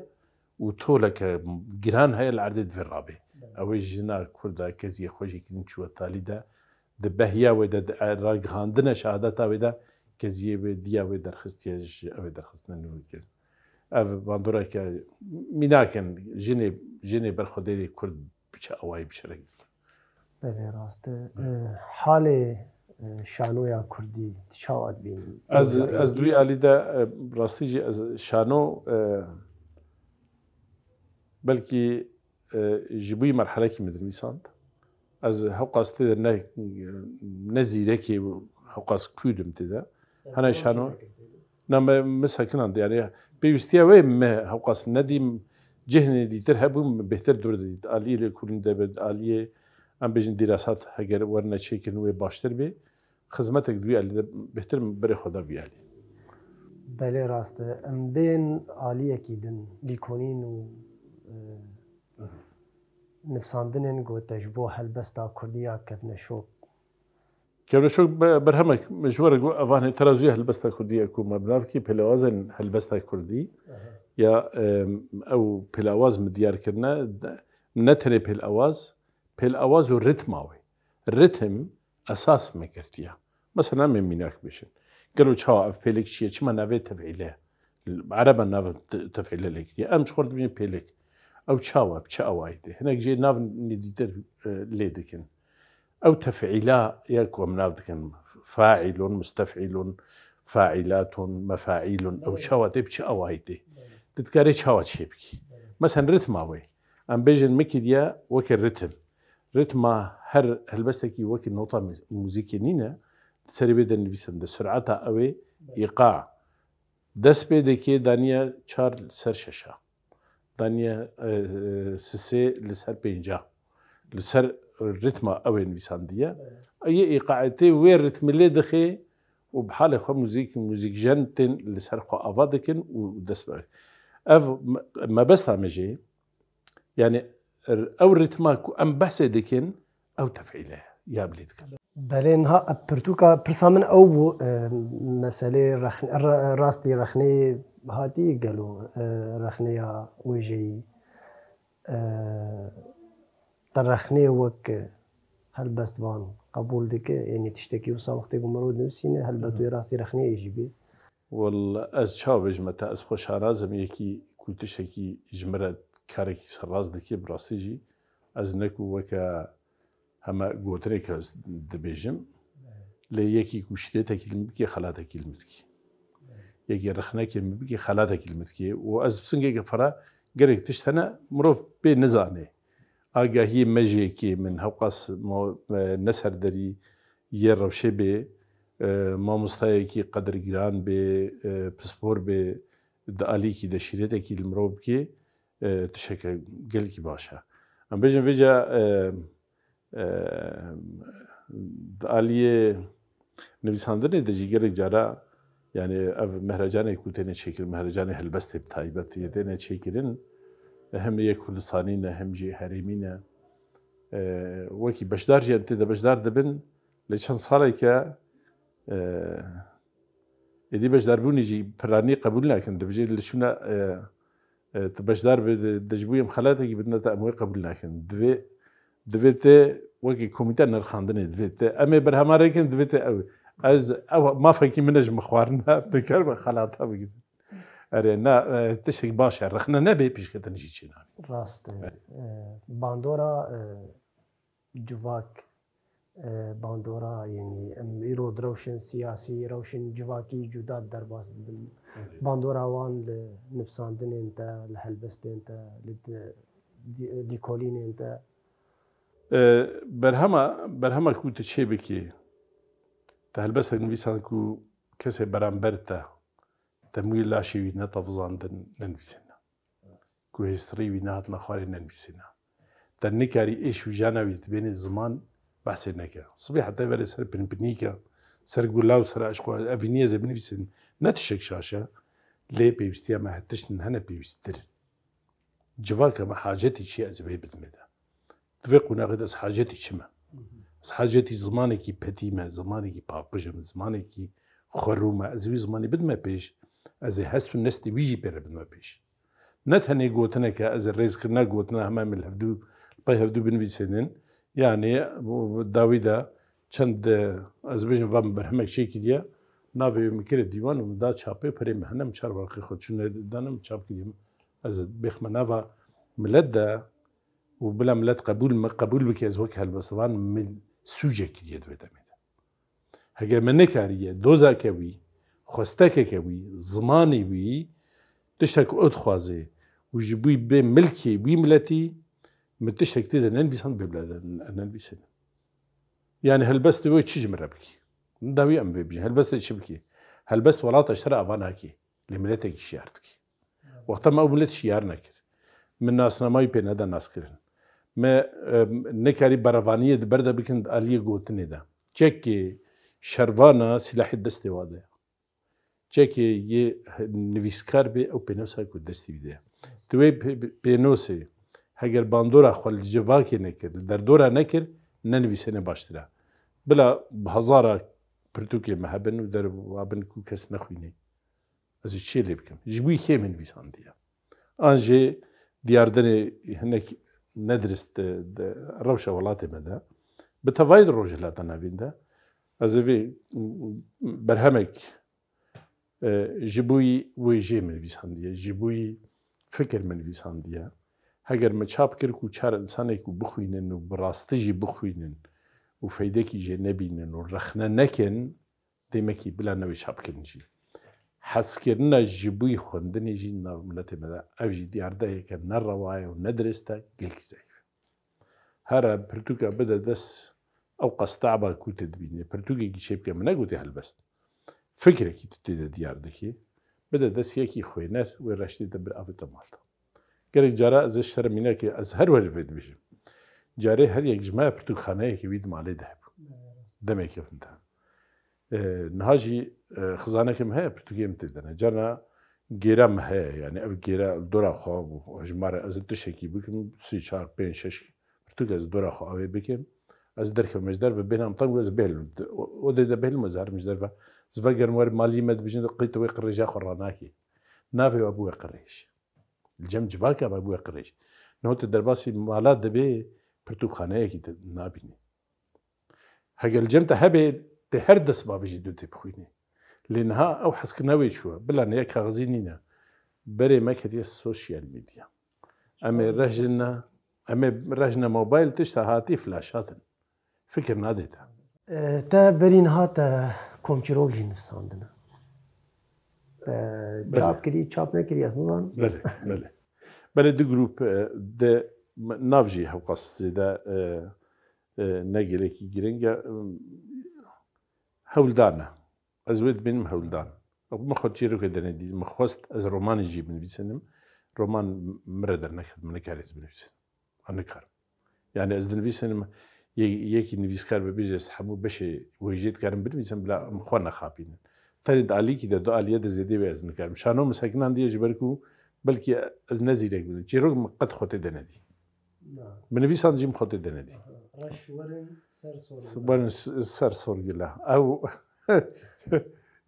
û toleke giran heye li erdê divê rabê. Ew ê jina kurda keziyê xwe jê kirin çûye talî de, di behiya wê de, di ragihandine şehadeta wê de keziyê wê diya wê derxistiye ji ew ê derxistine nû kes. Ev bandoreke mînak in, jinê, jinê berxwedêrê kurd bi çi awayî bi çi rengî. Belê, rast e. E, halê, e, şanoya kurdî tu çawa dibînî? Ez, ez di wî alî de, e, rastî jî ez şano, e, belkî, e, ji bo wî merhelekî min dinivîsand. Ez hewqas tê de ne, ne zîrekê hewqas kûd im tê de. Hene şano. Na me, me sekinand, yani pêwîstiya wê me hewqas nedîm, cihê dîtir hebû, me bêhtir dûr didît. Aliyê lêkolîn de be, aliyê, em bêjin dîrasat heger werine çêkirin wê baştir bê. Xizmetek di wî alî de bêhtir berê xwe da vî alî. Belê, rast e. Em bên aliyekî din, lîkolîn û, e, nivsandinên ku te ji bo helbesta kurdî ya kevneşok Kevneşok be-, berhemek, min ji we re got, evanê terazûya helbesta kurdî ye ku me bi nav kî pêlawazên helbesta kurdî ya, em, ew pêlawaz min diyar kirine, de-, ne tenê pêlawaz, pêlawaz û ritma wê. Ritim esas me girtiye. Mesela em ê mînak bêjin. Gelo çawa ev pêlik çi ye? Çima navê tevîle? Ereben navê te-, tevîle lê kiriye. Em ji xwe re dibêjin pêlik. Ew çawa, bi çi awayî tê? Hinek jê navên dîtir, e, lê dikin. Ew tefîla ya ku em nav dikin, faîlun, mustefîlun, faîlatun, mefaîlun, ew çawa tê, bi çi awayî tê? Tu dikarî çawa çê bikî? Mesela ritma wê. Em bêjin min kiriye weke ritim. Ritma her helbestekî wekî nota mû-, muzîkê nîne, di serê wê de nivîsandin, sureta ew ê îqa. Dest pê dike daniye çar li ser şeşa. Daniye, e, e, sisê li ser pênca. Li ser ritma ew ê nivîsandiye. Yê îqaetê wê ritmê lê dixê û bi halê xwe muzîk, muzîkjen tên li ser xwe ava dikin û dest bi. Ev me-, mebesta me jê, yani, r-, ew ritma ku em behsê dikin, ew tefîle ya bilî dikin. Belê, niha pirtûka, pirsa min ew bû, e, meselê rexn-, re-, rastî rexnê hatî gelo, e, rexneya wêjeyî, e, te rexnê wek helbestvan qebûl dike, yanî tiştekî wisa wextê ku mirov dinivîsîne, helbet wê rastî rexneyê jî bê. Wel, ez çawa bêjime te, ez xwe şanaz im, yekî ku tiştekî ji min re karekî serrast dike, bi rastî jî ez ne ku weke heme gotineke dibêjim, lê yekî ku şîretekî li min bike, xelatekî li min dike. Yekî rixnekê min bike, xelatekî li min dike. Û ez bi singeke fera gelek tişt hene, mirov pê nizane. Agahiyê me jê yekê min hewqas mo-, e, ne serderî yê rewşê bê, e, mamostayekî qedirgiran bê, e, pispor bê, di alîkî de şîretekî li mirov bikê, e, tişeke gelkî baş e. Em bêjin vêca, e, e, di aliyê nivîsandinê de jî gelek cara, yani ev mehrecanê ku têne çêkirin, mehrecanê helbestê bi taybet yê têne çêkirin, hem yê Kurdistanî ne, hem jî herêmî ne. E, wekî beşdar jî em tê de beşdar dibin, lê çend saleke, e, êdî beşdarbûnê jî piranî qebûl nakin. Dibêje li şûna, e, e, tu beşdar be, de, de ji bo em xelatekî bidine te, em wê qebûl nakin. Divê, divê te wekî komîte nirxandinê, divê te em ê berhema rêkin, divê te ew. Ez, ew mafekî min e ji min xwarina, dikarime xelata bigirim. Erê, na, e, tiştek baş e. Rexne nebe, pêşketin jî çênabî. Rast e. Evet. E, bandora, e, civak, e, bandora, yanî em îro di rewşên siyasî, rewşên civakî cuda derbas dibin. Evet. Bandora wan li nivsandinên te, li helbestên te, li di-, di-, lîkolînên te. E, berhema, berhema ku tu çê bikî, te helbestek nivîsand ku kesê beramber te, te mûyê laşê wî netevizandin, nenivîsîne. Ku hêstirî wî nehatine xwarê, nenivîsîne. Te nikarî êş û jana wî di bênê ziman behsê neke. Sibê heta verê ser pinpinîka, ser gula û ser eşqo, evînî ez ê binivîsînim. Ne tiştek şaş e, lê pêwîstiya me her tiştin hene pêwîsttir. Civaka me hacetî çi ye, ez ê vê bidimê de. Di vê qonaxê de ez hacetî çi me? Ez hacetî zimanekî petî me, zimanekî paqij im, zimanekî xwerû me. Ez ê wî zimanî bidime pêş, ez ê hest û nestê wî jî pê re bidime pêş. Ne tenê gotineke, ez ê rêzkirina gotina hema em ê li hevdû, li pey hevdû binivîsênin. Yanî, dawî de çend, e, ez bêjim, va min berhemek çêkiriye, navê wê min kire dîwan û min da çapê, perê min hene, min çar werqê xwe çûne dane, min çap kiriye. Ez bêxme nava milet de û bila milet qebûl, min qebûl bike, ez wek helbestvan min sûcek kiriye di vê demê de. Heger me nekariye dozeke wî, xwestekeke wî, zimanê wî, tiştek ew dixwaze û ji bo wî bê milkê wî miletî, min tiştek tê de nenivîsand, bê bila de nenivîsîne. Yani helbestê wê çi ji min re bikî? Dawî em vê bijîn. Helbestê çi bikî? Helbest welata ji te re ava nakî. Lê miletekî şiyar dikî. Wexta me ew milet şiyar nekir. Min nasnamayî pê neda naskirin. Me, em, nekarî berevaniyê di ber de bikin di aliyê gotinê de. Çekê şervana sîlahê destê wa de ye. Çekê yê nivîskar bê ew pênûsa ku destî wî de ye. Tu wê pê-, pê-, pênûsê heger bandora xwe li civakê nekir, li derdora nekir, nenivîsêne baştir e. Bila bi hezara pirtûkê me hebin û derva bin ku kes nexwîne. Ez ê çi lê bikim? Ji bo kê min nivîsandiye? An jê diyardinê hinek nedirist di, di rewşa welatê me de. Bi tevayî di Rojhilata Navîn de ez ê vê berhemek, e, ji bo wê jê min nivîsandiye, ji bo fikir min nivîsandiye. Heger min çap kir ku çar insanê ku bixwînin û bi rastî jî bixwînin û feydekî jê nebînin û rexne nekin, demekî bila newê çapkirin jî. Hezkirina ji bo xwendinê jî nav miletê me de, ev jî diyardeheke ne rewa ye û ne dirist e, gelkî zeyf. Here pirtûka bide dest ew qas te'ba ku tu dibînî. Pirtûkekî çêbike, min negotî helbest. Fikrekî tu tê de diyar dikî, bide dest yekî xwêner, wê reştê te bir avête mal de. Gerek cara ez ê ji te re mînakê, ez her werê vê dibêjim. Carê her yek ji me pirtûkxaneyekê wî di malê de hebû. Demekê min de. E, niha jî, e, xizaneke min heye, pirtûkê min tê de ne. Carna gêra min heye, yani ev gêra li dora xwe bû. Ji me re ez ê tiştekî bikim, sî, çar, pênc, şeş pirtûk ez li dora xwe avê bikim. Ez derkevim ji derve, bêhna min teng bû, ez bêhlim. O, odê de bêhlim, ez herim ji derve. Ez vegerim wer malî me dibêjin, qey tu wê qirêja xwe ranakî. Navê we bûye qirêj. Li cem civaka me bûye qirêj. Niho tu derbasî mala dibê, pirtûkxaneyekî tu nabînî. Heger li cem te hebe, tê her dest bavê jî dû tê bixwînî. Lê niha ew hezkirina wê çûye. Bila ne yek kaxizî nîne. Berê me ketiye sosyal medya. Em ê rejine, em ê rejine mobayl tişta hatî flaş hatin. Fikir nadê te. E, te berî niha te komçîrok jî nivîsandine. Te Belê. Çap kirî, çap nekirî, ez nizanim. Belê, belê. Belê du grup, e, de nav jî hewqas zêde, e, e, ne gelekî giring e, e, hewldan e. Ez wê dibînim hewldan. Min xwe çîrokê de nedî. Min xwest ez romanê jî binivîsinim. Roman min re derneket, min nikarî ez binivîsinim. Em nikarin. Yani ez dinivîsinim, yê-, yekî nivîskar bibêje, ez hemû beşê wê jê dikarim binivîsim, bila em xwe nexapînin. Tenê di alîkî de, du aliyê de zêdê wê ez nikarim. Şano min sekinandiye ji ber ku belkî ez ne zîrek bibim. Çîrok min qet xwe tê de nedî. Na. Binivîsan jî min xwe tê de nedî. Aha. Reş werin ser sorgula. Werin s-, ser sorgula. Ew,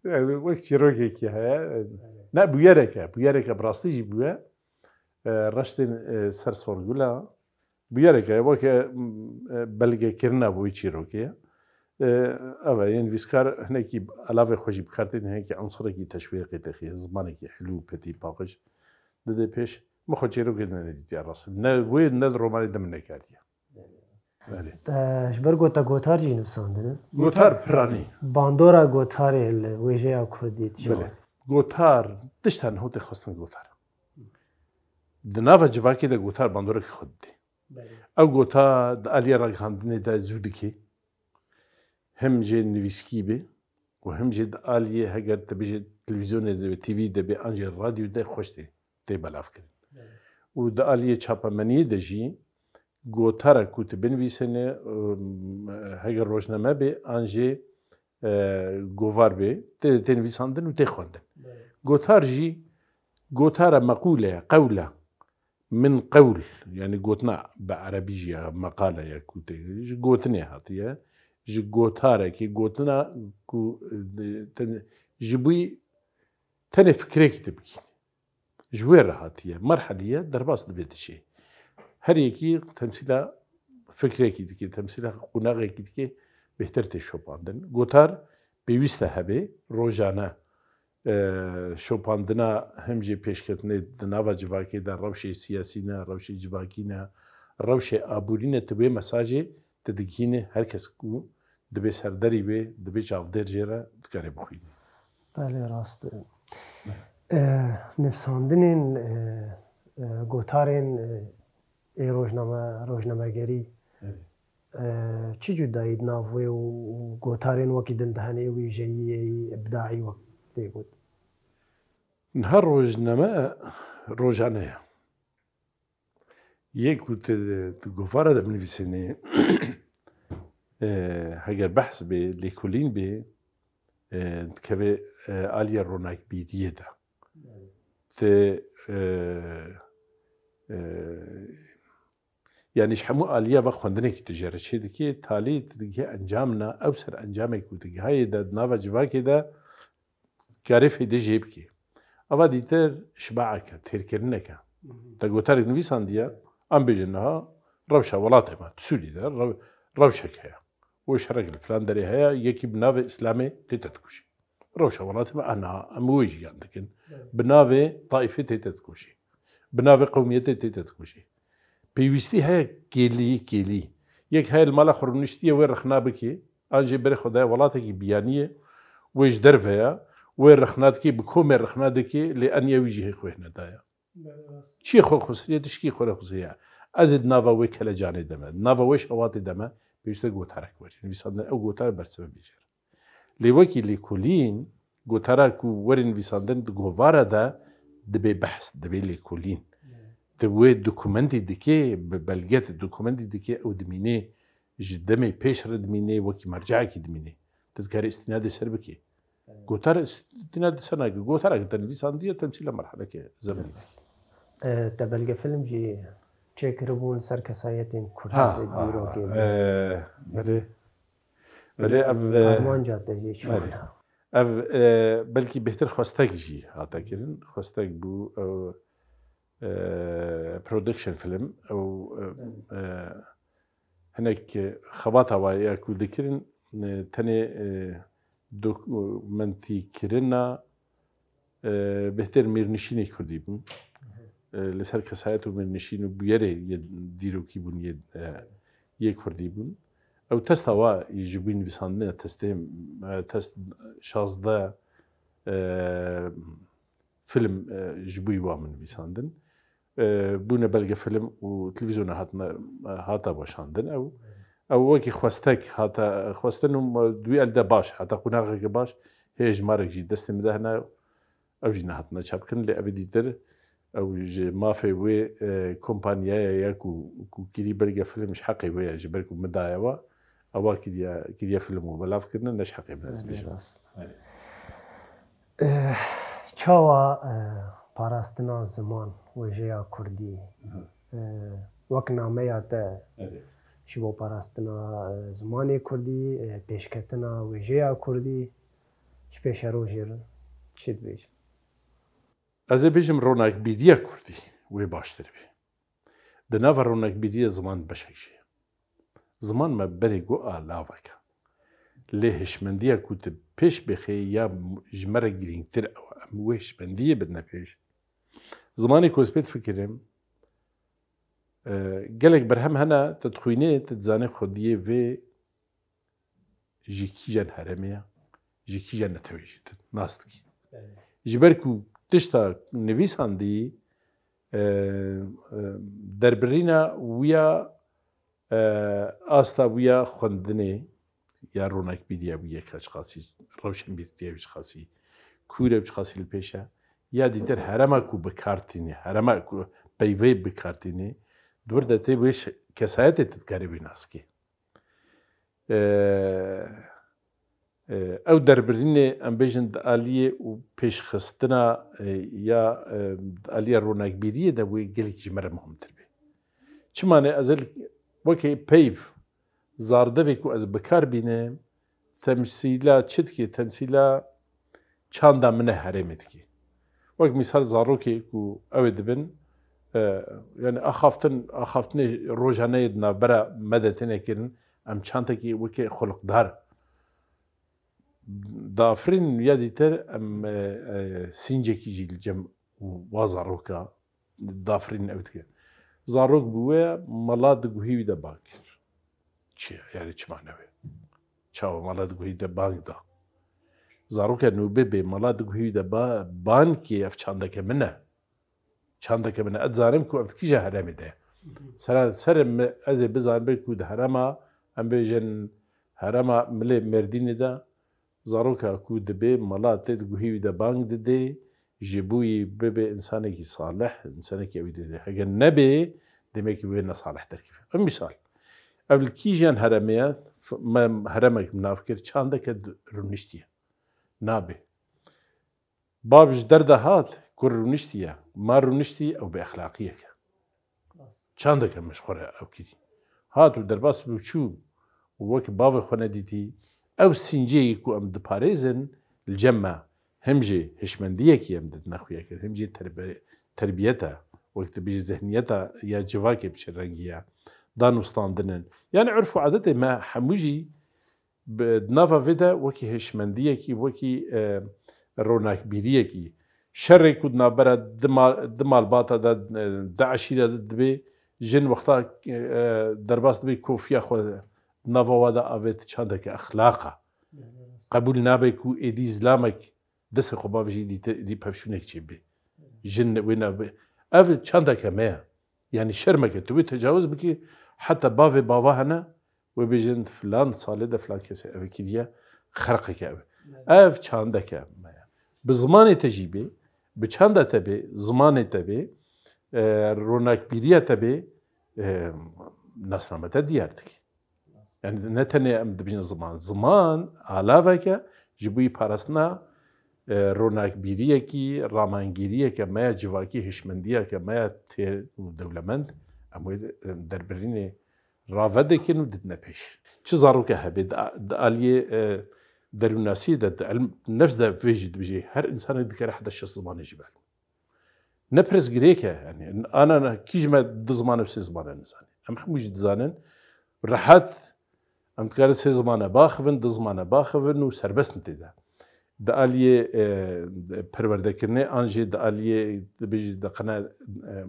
ew wek çîrokekî heye. Evet. Ne, bûyerek e. Bûyerek e, bi rastî jî bûye. E, reştên, e, ser sorgula. Bûyereke weke, m, e, belgekirina bo wî çîrokê ye. E, ev e, yên nivîskar hinekî elavê xwe jî bi kar tînin, hinekî unsurekî teşwîqê te xî, zimanekî hilû, petî, paqij dide pêş. Min xwe çîrokê de nedîtiye rast. Ne wê, ne di romanê de min nekariye. Belê. Te ji ber ku te gotar jî nivîsandine. Gotar piranî. Bandora gotarê li wêjeya kurdî dişa. Belê. Gotar, tişta niho tê xwestin gotar. Di nava civakê de gotar bandoreke xwe didê. Belê. Ew gota di aliyê ragihandinê de zû dikê. Him jê nivîskî bê û him jê di aliyê heger te bêjê televîzyonê de, T V de bê, an jî radyo de xweş tê, tê belavkirin. Belê. Û di aliyê çapemeniyê de jî gotara ku tu binivîsêne, û, heger rojname bê, an jî, e, govar bê, tê, tê nivîsandin û tê xwendin. Belê. Gotar jî gotara meqûle ye, qewle. Min qewl, yani gotina bi erebî jî ya meqale ya ku tê, ji gotinê hatiye, ji gotarekê, gotina ku, e, ten-, ji bo tenê fikrekî tu bikî. Ji wê re hatiye, merheliye derbas dibe dişê. Her yekî temsîla fikrekî dike, temsîla qonaxekî dike, bêhtir tê şopandin. Gotar pêwîst e hebe, rojane, e, şopandina him jî pêşketinê di nava civakê de, rewşê siyasî ne, rewşê civakî ne, rewşê aborî ne, tu wê mesajê tu digihînî her kes ku dibê ser derî wê, dibê çavdêr jê re, dikare bixwînî. Belê, rast e. E, nivîsandinên, e, e, gotarên, e, ê rojname-, rojnamegerî, Evet. e, çi cudayî di nav wê û, û gotarên wekî din de hene ê wêjeyî, ê îbdaî wek tê got? Niha rojname rojane ye. Yê ku tu, tu govara de binivîsînî, e, heger behs bê, lêkolîn bê, e, dikeve, e, aliya ronakbîriyê de. Evet. Te, e, e, yani ji hemû aliya ve xwendinekî tu jê re çê dikê, talî tu digihê encamina, ew ser encamê ku tu gihayê de, di nava civakê de karê fêdê jê bikê. Ava dîtir şibaeke, têrkirineke. Hı hı. Te gotarek nivîsandiye, em bêjin niha, rewşa welatê me, di Sûrî de rew-, rewşek heye. Û şerek li filan derê heye, yekî bi navê Îslamê lê te dikujî. Rewşa welatê me a niha, em wê jiyan dikin. Evet. Bi navê taîfê tê te dikujî. Bi navê qewmiyetê tê te dikujî. Pêwîstî heye kêlî, kêlî. Yek heye li mala xwe rûniştiye wê rexna bikê, an jê berê xwe daye welatekî biyaniyê, wê ji derve ya, wê rexna dikê, bi komê rexna dikê, lê eniye wî jî hê xwe hêne daye. Belê, rast. Çiyê xwe xusiriye, tişkî xwe re xusiriye. Ez ê di nava wê kelecanê de me, di nava wê şewatê de me, pêwîst e gotarek werî nivîsandin, ew gotar bersive bêje. Lê wekî lêkolîn, gotara ku were nivîsandin di govara de dibe behs, dibe lêkolîn. Tu wê dokumentî dikê, bi belge tu dokumentî dikê, ew dimînê, ji demê pêş re dimînê, wekî merceekî dimînê. Tu dikarî îstînadê ser bikê. Gotar îstînadê ser nake. Gotara ku te nivîsandiye temsîla merheleke zemenî dike. E, te belgefilm jî çêkiribûn ser kesayetên Kurd Ha, ha, dîrokê ha. de. E, belê. Belê, ev, e, Armanca te jî çi belê. Ev, e, belkî bêhtir xwestek jî hate kirin. Xwestek bû, ew, e, production film, ew, e, e, hinek xebata wa ya ku dikirin, e, tenê, e, dokumentîkirina, e, bêhtir mêrnişînê Kurdî bûn. E, li ser kesayet û mêrnişîn û bûyerê yê dîrokî bûn yê, e, yê Kurdî bûn. Ew testa wa ji bo nivîsandinê testê, e, test şazdeh, e, film, e, ji bo wa min nivîsandin. E, bûne belgefilm û televîzyona hatine, e, hata weşandin. Ew, ew wekî xwestek hate xwestin û me-, di wî el de baş, heta qonaxeke baş, hê êjmarek jî destê min de hene, ew jî nehatine çapkirin, lê ev ê dîtir, ew ji mafê wê, e, kompanyaya ye ku, ku kirî belgefilm ji heqê wê ye, ji ber ku min daye we, ewa kiriye, kiriye film û belav kirine, ne ji heqê min ez Belê, bêjim. rast. Belê. Eh, çawa, eh, parastina ziman, wêjeya kurdî, Mhm. eh, wek nameya te Belê. ji bo parastina, eh, zimanê kurdî, eh, pêşketina wêjeya kurdî ji pêşerojê re çi dibêje? Ez ê bêjim ronakbîriya kurdî wê baştir bî. Di nava ronakbîriyê ziman beşek jê ye. Ziman me berê got a lavek e. Lê hişmendiya ku tu pêş bixê ya ji me re girîngtir ew e. Em wê hişmendiyê bidine pêş. Zimanê ku ez pê difikirim, e, gelek berhem hene, tu dixwînê, tu dizanê xwediyê vê ji kîjan herêmê ye, ji kîjan netewê jî tu nas dikî. Belê. Ji ber ku tişta nivîsandî, e, e, derbirîna wî ya, e, asta wî ya xwendinê, ya ronakbîriya wî yek çiqasî, rewşenbîrtiya wî çiqasî, kûr e çiqasî li pêş e, ya dîtir herema ku bi kar tînî, herema ku peyvê bi kar tînî, di wir de tê wê şe-, kesayetê tu dikarî wî nas kî. Eee, E, ew derbirînê, em bêjin, di aliyê û pêşxistina, e, ya, e, di aliyê ronakbîriyê de wê gelekî ji me re muhimtir be. Çima ne? Ez ê wekî peyv, zardevê ku ez bi kar bînim, temsîla çi dike? Temsîla çanda min e herêmê dike. Wek mîsal, zarokê ku ew ê dibin, e, yani axaftin, axaftinê rojaneyê di navbera me de têne kirin, em çandekî weke xulqdar dafirîn, ya dîtir em, e, e, sîncekî jî li cem wa zaroka dafirîn ew dike. Zarok bi wê mala di guhî wî de bang kir. Çi ye? Yani çima nebe? Çawa mala di guhî de bang da? Zaroka nû bê bê mala di guhî wî de ba-, bang kê, ev çandeke min e. Çandeke min e. Ez zanim ku ev di kîja heremê de ye. Sera, serê min, ez ê bizanibê ku di herema, em bêjin herema milê Mêrdînê de, zaroka ku dibê mala tê di guhî wî de bang didê, ji bo yî bibe însanekî salih, însanekî ewî didê. Heger nebê, demekî wê ne salih derkeve. Ev mîsal. Ev li kîjan heremê ye? F-, me heremek bi nav kir, çandeke d-, rûniştî ye. Nabê. Bav ji derve hat, kur rûniştî ye. Ma rûniştî, ew bêexlaqiyek e. Çandeke min ji xwe re ew kirî. Hat û derbas bû çû û wek bavê xwe nedîtî. Ew sînceyê ku em diparêzin li cem me, him jî hişmendiyekî em didine xuya kir, him jî terbe-, terbiyeta, wek dibêjî zihniyeta ya civakê bi çi rengî ye, danûstandin in. Yani urf û adetê me hemû jî bi, di nava vê de wekî hêşmendiyekî, wekî, e, ronakbîriyekî, şerê ku di navbera di mal, di malbata de, e, di eşîre de dibê, jin wexta, e, derbas dibê kofiya xwe di nava wa de avêt, çandeke exlaqa. Qebûl nabe ku êdî zilamek destê xwe bavêjî, êdî te, êdî pevşûnek çêbê. Jin wê nabe. Ev çandeke me ye. Yani şermeke tu wê tecawuz bikî, heta bavê bava hene, wê bêjin filan salê de filan kesê ev kiriye, xerqeke ev. Evet. Ev çandeke me ye. Bi zimanê te jî bê, bi çanda te bê, zimanê te bê, e, ronakbîriya te bê, e, nasname te diyar dike. Yani ne tenê em dibêjin ziman. Ziman alaveke ji bo yî parastina, e, ronakbîriyekî, ramangîriyeke me ya civakî, hişmendiyeke me ya têr û dewlemend, em wê, e, derbirînê rave dikin û didine pêş. Çi zaroke hebe, di, di aliyê, e, derûnasiyê de, di ilm nefs de vê jî dibêjê, her însanek dikare heta şeş zimanê jî bielme. Ne pirsgirêk e, yani, ana, ana, kî ji me du ziman û sê ziman e nizane. Em hemû jî dizanin, rehet, em dikarin sê zimane baxivin, du zimane baxivin û serbest in tê de. Di aliyê, e, perwerdekirinê an jî di aliyê, dibêjî, di qine, e,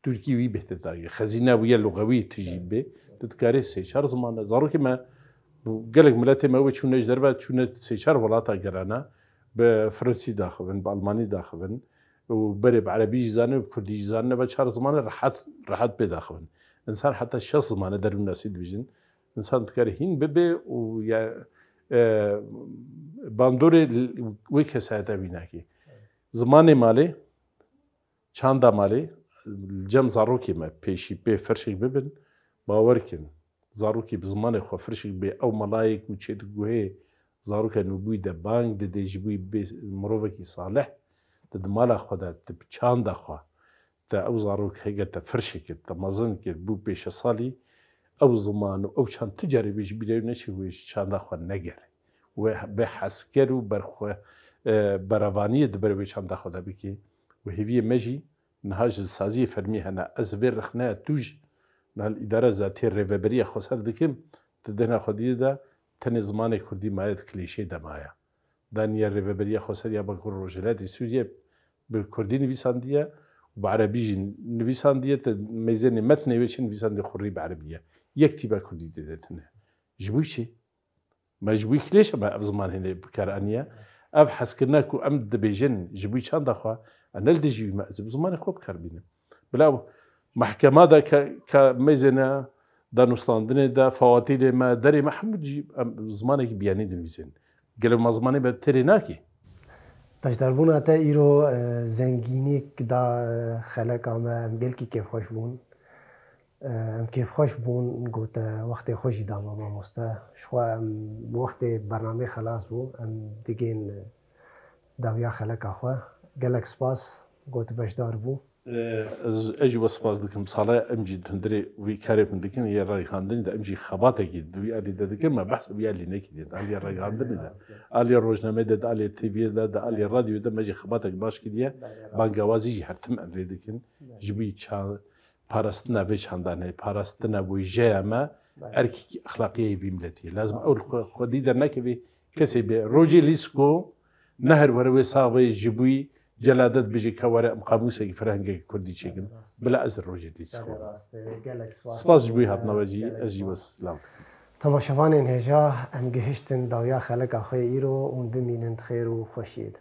Tirkî wî bêhtir dagir. Xezîne wî ye luxewî tijî bê. Tu dikarî sê çar ziman de. Zarokê me, gelek miletê me wê çûne ji derve, çûne sê çar welata gerana. Bi Fransî daxivin, bi Almanî daxivin û berê bi Erebî jî zanî, bi Kurdî jî zanî, ve çar zimanê rehet, rehet pê daxivin. Însan heta şeş zimanê derûnasî dibêjin. Însan dikare hîn bibe û ya, e, bandorê wê kesayeta wî nake. Zimanê malê, çanda malê, li cem zarokê me pêşî pê firşek bibin, bawer kin, zarokê bi zimanê xwe firşek bê, ew melayê ku çê di guhê zaroka nûbûyî de bang didê, ji bo bê mirovekî salih, di, di mala xwe de, di çanda xwe, te ew zarok heger te firşek kir, te mezin kir, bû pêşesalî, ew ziman û ew çand tu carî wê ji bîrê wê neçe, wê ji çanda xwe negere. Wê bê hezker û berxwe, e, berevaniyê di ber wê çanda xwe de bike. Û hêviyê me jî niha ji saziyê fermî hene. Ez vê rexneya tu jî niha li îdara zatê rêveberiya xweser dikim, di dehna xwediyê de tenê zimanê kurdî maye, di klîşê de maye. Daniya Rêveberiya Xweser ya Bakur Rojhilatê Sûriye bi kurdî nivîsandiye û bi erebî jî nivîsandiye, te mêzênê metnê wê çi nivîsandiye, xurî bi erebî ye. Yek tîba kurdî tê de tune. Ji bo çi? Me ji bo klêşe me ev ziman hênê bi kar aniye. Ev hezkirina ku em dibêjin ji bo çanda xwe, e, ne li dijî wî me, ez ê bi zimanê xwe bi kar bînim. Bila mehkema de ke, ke mêzêne, danûstandinê de, fawatîlê me, derê me, hemû jî em zimanekî biyanî dinivîsên. Gelo ma zimanê me têrê nakê? Beşdarbûna te îro, e, zengînîk da, e, xeleka me, em gelkî kêfxweş bûn. Em kêfxweş bûn, gote wextê xwe jî da me mamoste. Ji xwe em wextê bernamê xelas bû, em digên dawiya xeleka xwe. Gelek spas, got beşdar bû. Ez, ez jî we spas dikim. Sala em jî di hundirê vî karê min dikin, yê ragihandinê de em jî xebatekî di wî alî de dikin, me behs wî alî nekiriye. Di aliyê ragihandinê de, aliyê rojnameyê de, di aliyê T V'yê de, di aliyê radyoyê de me jî xebatek baş kiriye. Bangewazî jî her tim em vê dikin. Ji bo ça-, parastina vê çandanê, parastina wêjeya me, erkekî exlaqiyê vî miletî ye. Lazim ew li xwe, xwedî dernekevî kesê bê. Rojê Lîsko ne her were wê sax be ji bo celadet bêje ka were em qamûsekî ferhengekî kurdî çêkin. Bila ez rojê Lîsko. Spas ji bo hatina we jî, ez jî we silav dikim. Temaşevanên hêja, em gihiştin dawiya xeleka xwe yê îro, hûn bimînin di xêr û xweşiyê de.